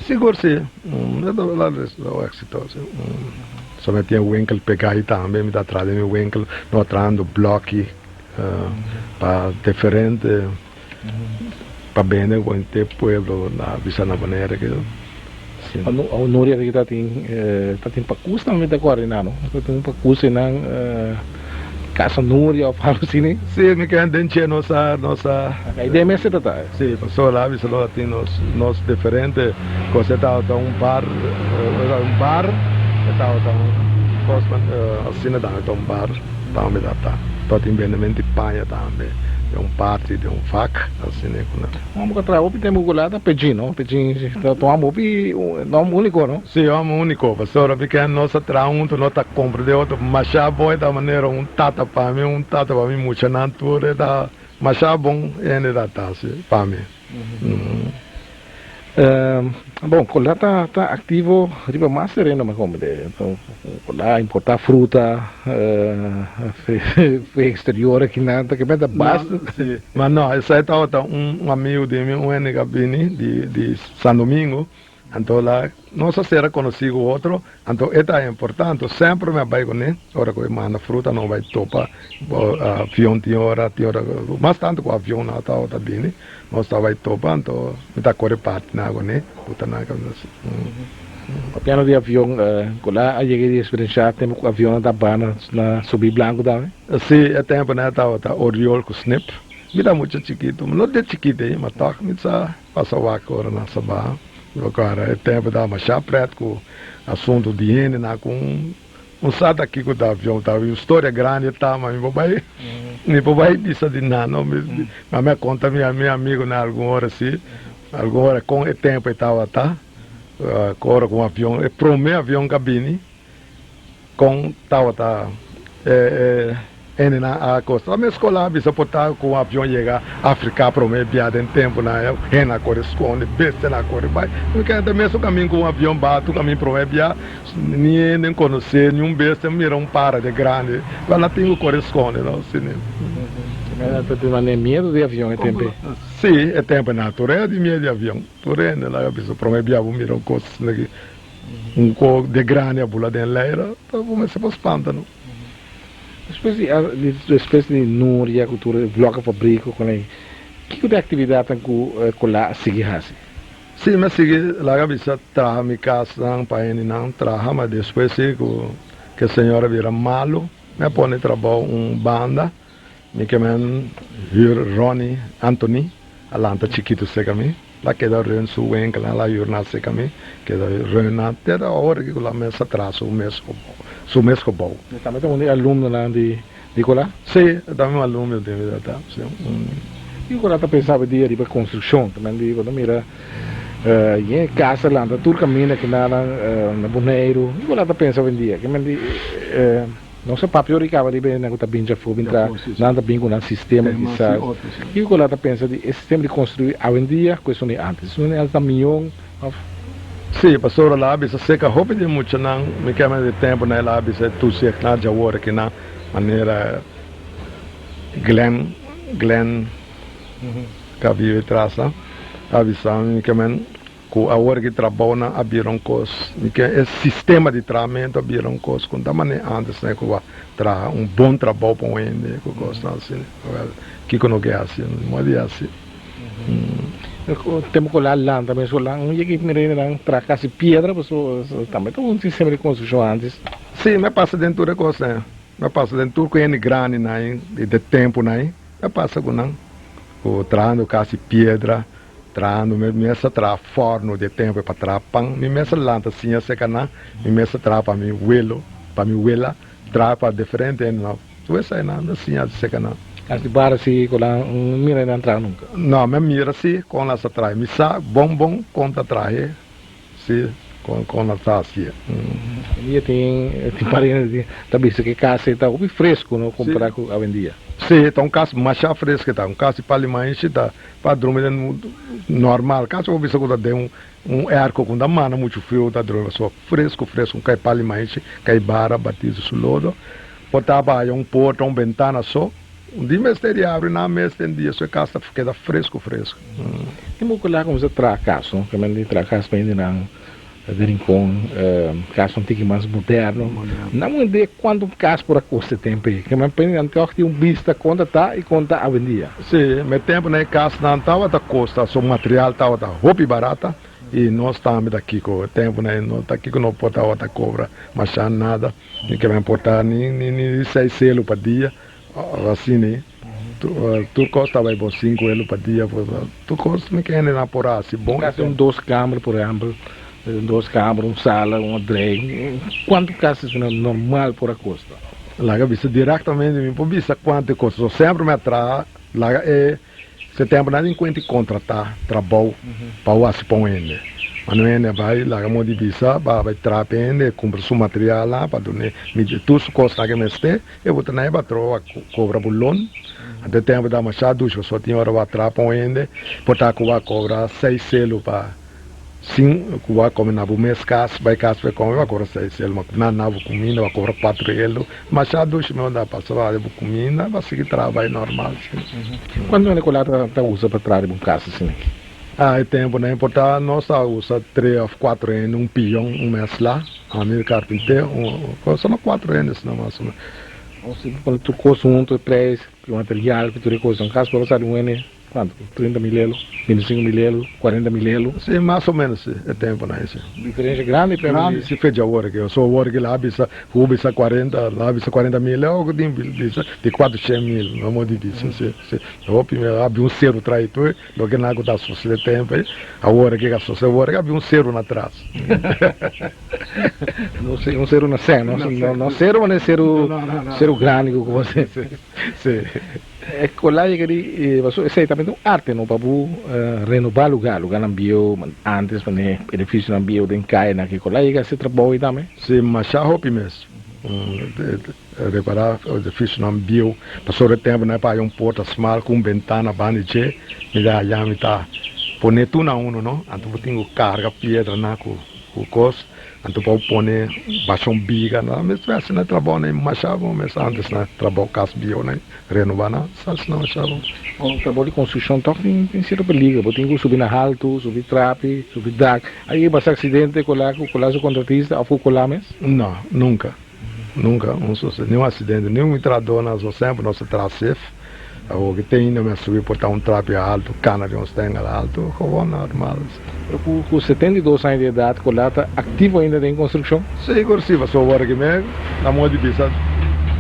Sigur si. El a resulta un éxito, si. So mi a tin e winkel pegá ahi tambe, mi ta traha den mi winkel, nos a trahando bloki pa diferente. Pa bende ku henter pueblo na bisa na manera ke si. Awo Nuria di ta tin ta tin pakus tambe ta kòrdiná no? Ta tin pakus einan Casa Nuria òf algu asina. Si mi ke den dje nos a nos a. E den mester ta ta. Si pasobra la bisa nos a tin nos nos diferente kos e tabata un bar un bar e tabata un kos asina tambe ta un bar tambe ta ta ta tin bendemento di paña tambe. Den un parti den un vak asina ku nan. Un homber ku a traha hopi tempu ku la ta Pejin no, Pejin ta un homber hopi un homber uniko no. Si un homber uniko pasobra p'e nos a traha huntu nos ta komprende otro masha bon e ta manera un tata pa mi un tata pa mi muchanan tur e ta masha bon hende ta ta si pa mi. Bon, Colá ta ta activo riba mas tereno mi comprende. Colá a importa fruta fe exterior aki nan ta kementa basta. Si, ma no, esei tabata un amigo di mi, un hende ku a bini di di San Domingo, anto la nos a sera konosí ku otro. Anto e ta importante, semper mi a bai kuné, ora ku e manda fruta no bai topa avion tin ora, tin ora mas tantu ku avion no tabata bini, nos ta bai topa anto mi ta kore parti nan kuné, buta nan kaminda si. Papiando di avion, ku la a yega di eksperenshá tempu ku avionnan ta bana na Subí Blanku tambe? Si, e tempunan tabata Oriol ku Snip, mi ta mucha chikitu, no de chikitu ei, ma tòg mi sa pasa wak ora nan sa baha. Loke ora e tempu ta masha pret ku asuntu di hende nan ku Un sa ta kiko ta avion ta un storia grandi ta ma mi por bai mi por bai bisa di nan no ma mi a konta mi mi amigonan algun ora si algun ora kon e tempo e tabata ora ku un avion e prome avion ka bini Kon tabata e hendenan a kosta? Mi eskola a bisa por ta ku un avion yega Afrika prome bia den tempunan hende a kore skonde, bestianan a kore bai. Mi kere ta mesun kamin ku un avion batu kamin prome bia ni hende konosé ni un bestia mira un para de grandi pero nan tin ku kore skonde no si ni. Ta tin miedu di avion e tempu ei? Si e tempu nan tur hende tin miedu di avion tur hende laga bisa prome bia bo mira un kos asina. Un ko de grandi a bula den leira, ta bo mester por spanta no. Despues di despues di Nuria ku tur e bloke fabriko kon ei, kiko di aktividatnan ku Colá a sigui hasi? Si, mi a sigui laga bisa traha mi kasnan pa hendenan traha, ma despues si ku ke señor a bira malu, mi a pone trabou un banda, mi ke men hür Ronnie Anthony a lanta chikitu serka mi. La keda reun su wenkelnan, la yurna seka mi, keda reun nan te ta ora ki ku la mesa traha su mes gebou, su mes gebou. E tambe ta un di e alumnonan di Nicola? Si, e tambe un alumno di mi ta, si. Nicola ta pensa awe dia riba konstrukshon, ta men di bo ta mira yen e kasa lanta tur kaminda kinanan na Boneiru, Nicola ta pensa awendia, ke men di. Nos a papia ora i kaba riba hende ku ta bin djafó bin tra, nan ta bin ku nan sistema kisas. Kiko nan ta pensa di e sistema di konstruí awendia ku esun di ántes? Esun di ántes ta mion òf? Sí, pasobra la a bisa seka hopi di muchanan, mi ke mester di tempu nan el a bisa e toezichtnan djawor aki nan manera Glenn, Glenn ka vive tras nan, a bisa mi ke men. Ku awor ki trabounan a bira un kos, mi ke e sistema di trahamentu a bira un kos ku no ta manera antes ne ku bo a traha un bon trabou pa un hende ku kosnan asina. Wèl, kiko no ke hasi? No tin moda di hasi. Tempu ku la lanta mes ku lan yega i mira nan traha kasi piedra pasobra tambe ta un sistema di konstrukshon antes. Sí, mi a pasa den tur e kosnan. Mi a pasa den tur ku hende grandinan di e tempunan mi a pasa ku nan ku trahando kasi piedra. Trahando mi mes a traha forno di e tempo pa traha pan, mi mes a lanta siña serka nan, mi mes a traha pa mi welo, pa mi wela, traha pa diferente hende nan, tur esei nan mi a siña serka nan. As di bara si ku nan mira nan traha nunka? No, mi a mira si kon nan sa traha, mi sa bon bon kon ta trahe. Sí, con con la sacia. Awendia tin tin pariente ta bisa ke kas ei ta hopi fresco no compara ku awendia. Sí, ta un kas masha fresco ta, un kas di palimanshi ta pa drumi den normal, kasi bo bisa ku ta den un airco ku no ta manda muchu frio ta drumi pasobra fresco fresco, un kai palimanshi, kai bara bati su lodo, por ta haya un porta un bentana so. Un di mester di abri nan mes den dia so e kas ta keda fresku fresku. Tin bo ku la kuminsá traha kas no, ke men di traha kas pa hendenan di Rincon, kas un tiki mas moderno. Nan un idea kuantu un kas por a kosta e tempu ei? Ke men pa hendenan tòg tin un bista kon ta ta i kon ta awendia. Si, me tempunan e kasnan tabata kosta, so material tabata hopi barata i nos tambe ta kiko e tempunan ei no ta kiko no por tabata kobra masha nada, ni ke men por ta ni ni seis selu pa dia. Asina tur kos ta bai bon sinku elo pa dia tur kos mi ke hende nan por hasi bon. Kasi un dos kamer por ehempel dos kamer un sala un adrei kuantu kasi esuna normal por a kosta? Laga bisa direktamente mi por bisa kuantu e kosta so semper mi a traha laga e Se tempu nan tin kuenta i kontratá trabou pa wasi pa un hende. Ma no hende a bai laga mon di bisa pa bai traha pa e hende, e kumpra su materialnan pa dun'é midi tur su kosnan ke mester, e bo ta na e patró a kobra bo lon. Anto e tempu ta masha dushi pasobra tin ora bo a traha pa un hende por ta ku bo a kobra seis selu pa Sin ku bo a kome na bo mes kas, bai kas pa e kome, bo a kobra seis elo, ma ku nan na bo kuminda, bo a kobra kuatro elo. Masha dushi mi unda pasa bo hasi bo kuminda, bo a sigui traha bai normal asina. Kuantu hende ku la ta usa pa traha riba un kas asina aki? Ah, e tempu nan importá nos ta usa tres òf kuatro hende, un pion, un mèsla, ami karpintero, un, solo kuatro hende asina mas o menos. Si bo pone tur kos huntu, e preis, e material, ku tur e kos, un kas por a sali un hende. Kuantu? 30 mil elo, 25 mil elo, 40 mil elo? Si, mas o menos si, e temponan ei si. Diferensia grandi pa Grandi si fecha awor aki. So awor aki la bisa, ku bisa 40, la bisa 40 mil elo, ku tin bisa di 400 mil, no mo di bisa si, si. Hopi mi a bin un seru trai tur, loke nan ku ta sosede tempo ei, awor aki ka sosede, awor aki a bin un seru na tras. Un seru na sen, no? No seru manera seru, seru grandi ku ku Si. Si. E kola yega di pasobra esei tambe ta un arte no pa bo renobá lugá, lugánan bieu antes manera edifisionan bieu den kayanan ki kola yega hasi trabou ei tambe. Si, masha hopi mes repará edifisionan bieu pasobra e tempunan e paga un porta smal ku un bentana banda di dje mi ta haña mi ta pone tur na uno no anto bo tin ku karga piedranan ku kos. Anto pa bo pone basha un biga na mester haci na trabao na masha bon mes antes na trabao cas bieu na renoba na sa haci na masha bon. Un trabao di construccion toch tin tin cierto peligro bo tin cu subi na halto subi trapi subi dak a yega pasa accidente cola cu cola su contratista of cu cola mes? No nunca nunca un sucede ni un accidente ni un trahador na so semper nos ta traha safe Awor ki tin no mester subi por ta un trapi alto, cana di un stengel alto, gewoon normal. Pero cu cu 72 aña di edad Colá ta activo ainda den construccion? Sigur si, pasobra awor ki mi na modo di bisa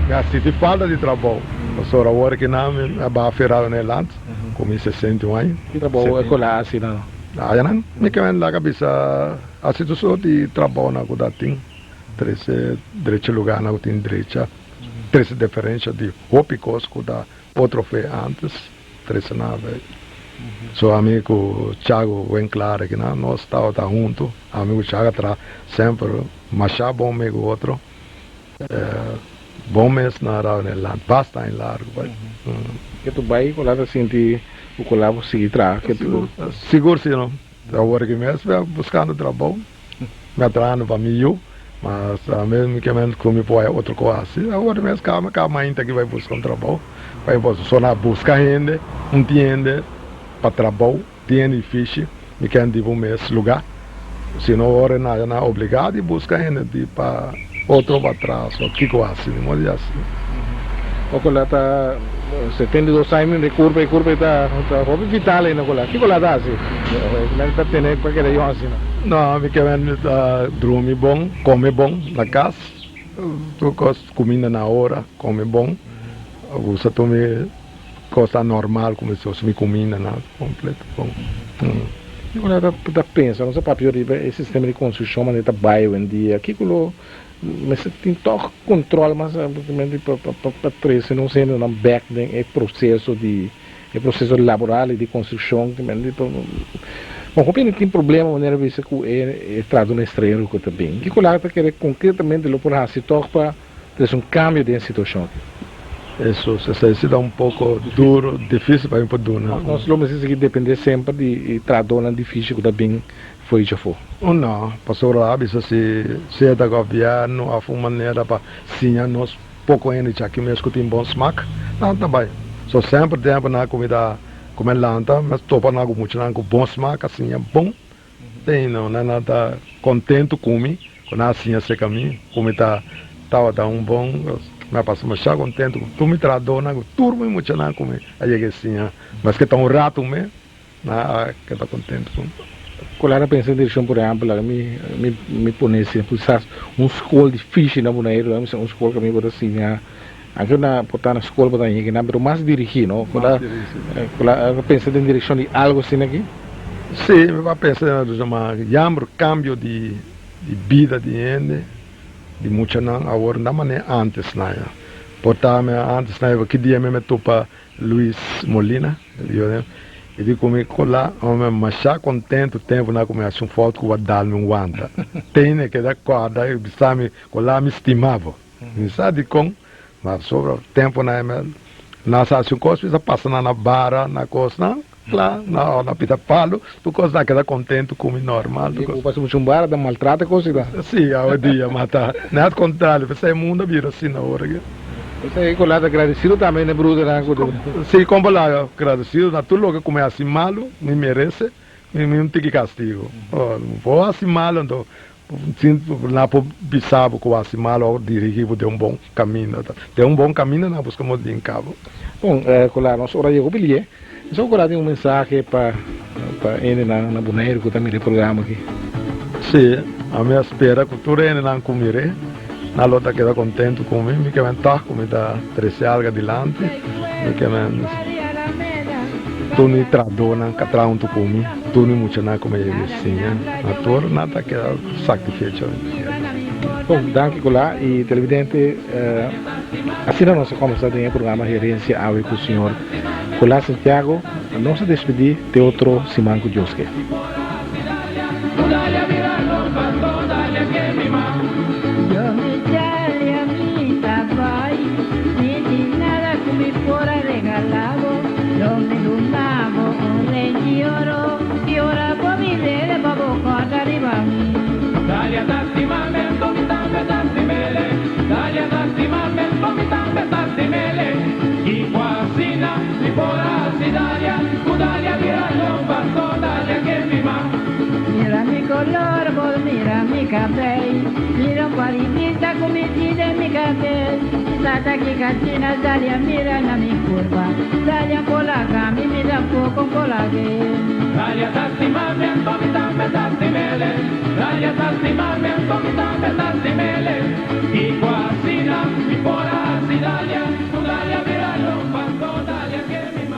mi a sinti falta di trabou, pasobra awor ki nan mi a baha ferado na e land cu mi 61 aña. Ki trabou Colá a haci nan? Ayanan mi ke men laga bisa haci tur sort di trabounan cu ta tin, trece drecha lugarnan cu tin drecha. Trece deferencia di hopi cos cu ta otro fe antes trece nan avey. So ami cu Chago wen clar aki nan nos tabata hunto, ami cu Chago a traha semper masha bon mee cu otro, bon mes na Rao Nederland, basta aña largo bai. Ke tu bai cu la ta sinti cu cu la bo sigui traha? Ke tu. Sigur si no. Awor aki mes mi a buscando trabou, mi a trahando pa mi yu, mas mi ke men cu mi por haya otro cos haci. Awor mes caba mi caba mainta aki bai busca un trabou, bai so na busca hende, un tin hende pa trabou, tin hende dificil, mi ken di bo mes lugar, si no ora na na obliga di busca hende di pa otro pa tras of kico haci, ni modo di haci. Ocola ta 72 aña mi curpa y curpa ta hopi vital ainda ocola. Kico la ta haci? Men ta tene pa keda yon asina. No, mi ke men ta drumi bon, come bon na cas, tur cos, cuminda na ora, come bon, usa tur mi cosnan normal como si mi cuminda na completo bon. Kico la ta pensa? Nos a papia riba e sistema di construccion manera ta bay awendia. Kico lo Mester tin tòg control mas pa trese nos hendenan bek den e proceso di e proceso laboral y di construccion. Bon, hopi hende tin problema manera bisa cu e trato na estranhero cu ta bin. Kico laga ta kere concretamente lo por haci tòg pa trese un cambio den e situacion aki? Eso esei si ta un poco duro, dificil pa mi por duna. Nos lo mester sigui depende semper di trahadornan dificil cu ta bin Fo'i djafó. Un no, pasobra a bisa si sea ta gobièrnu òf un manera pa siña nos poko hende djaki mes ku tin bon smak, nan ta bai. So semper tempu nan a kumida kume lanta, mes topa nan ku muchanan ku bon smak a siña bon, te no nan nan ta kontentu ku mi ku nan a siña serka mi, ku mi ta tabata un bon, mi a pasa masha kontentu ku tur mi trahadónan, ku tur mi muchanan ku mi a yega e siña, maske ta un ratu mes. Nan a keda kontentu ku. Kola ta pensa den direkshon, por ehèmpel, laga mi mi mi pone si kisas un skol di fishi na Boneiru, laga mi sa un skol ku mi por ta siña, anke na por ta na skol por ta yega nan, pero mas dirigí, no? Kola kola ta pensa den direkshon di algu asina aki? Sí, mi a pensa den direkshon, ma yamber kambio di di bida di hende, di muchanan awor no ta manera antes nan ya. Por ta mi antes nan ki dia mi a topa Luis Molina, e di ku mi kola ome masha kontentu tempu na ku mi hasi un fout ku bo a dal mi un wanta. Tene keda kòrda i bisa mi kola mi stima bo. Mi sa dikon, ma sobra tempu na mi na sa hasi un kos mi sa pasa nan na bara na kosnan kla na na pita palu tur kos nan keda kontentu ku mi normal tur kos. Bo pasa muchu un bara ta maltrata kos i ta. Si awe dia ma ta net kontrario p'esei mundu a bira asina ora ke. Esei ku la ta gradesido tambe n'e brudernan ku ta. Sí, kompa la gradesido na tur loke ku mi hasi malu, mi merese mi un tiki kastigu. Bo hasi malu, anto sin nan por bisa bo ku bo hasi malu òf dirigí bo den un bon kaminda. Den un bon kaminda nan a buska moda di hinka bo. Bon, ku la nos ora yega hopi lié. So ku tin un mensahe pa hendenan na Boneiru ku ta mira e programa aki. Si, ami a spera ku tur hendenan ku mir'é, nan lo ta keda kontentu ku mi. Mi ke men tòg ku mi ta trese algu adilanti. Mi ke men tur mi trahadónan ku a traha huntu ku mi, tur mi muchanan ku mi a yega di siña, na tur nan ta keda satisfecho. Bon, danki Colá i televidente. Asina nos a kombersá den e programa Herensia awe ku señor Colá Santiago. Nos a despedí te otro siman ku Dios ke.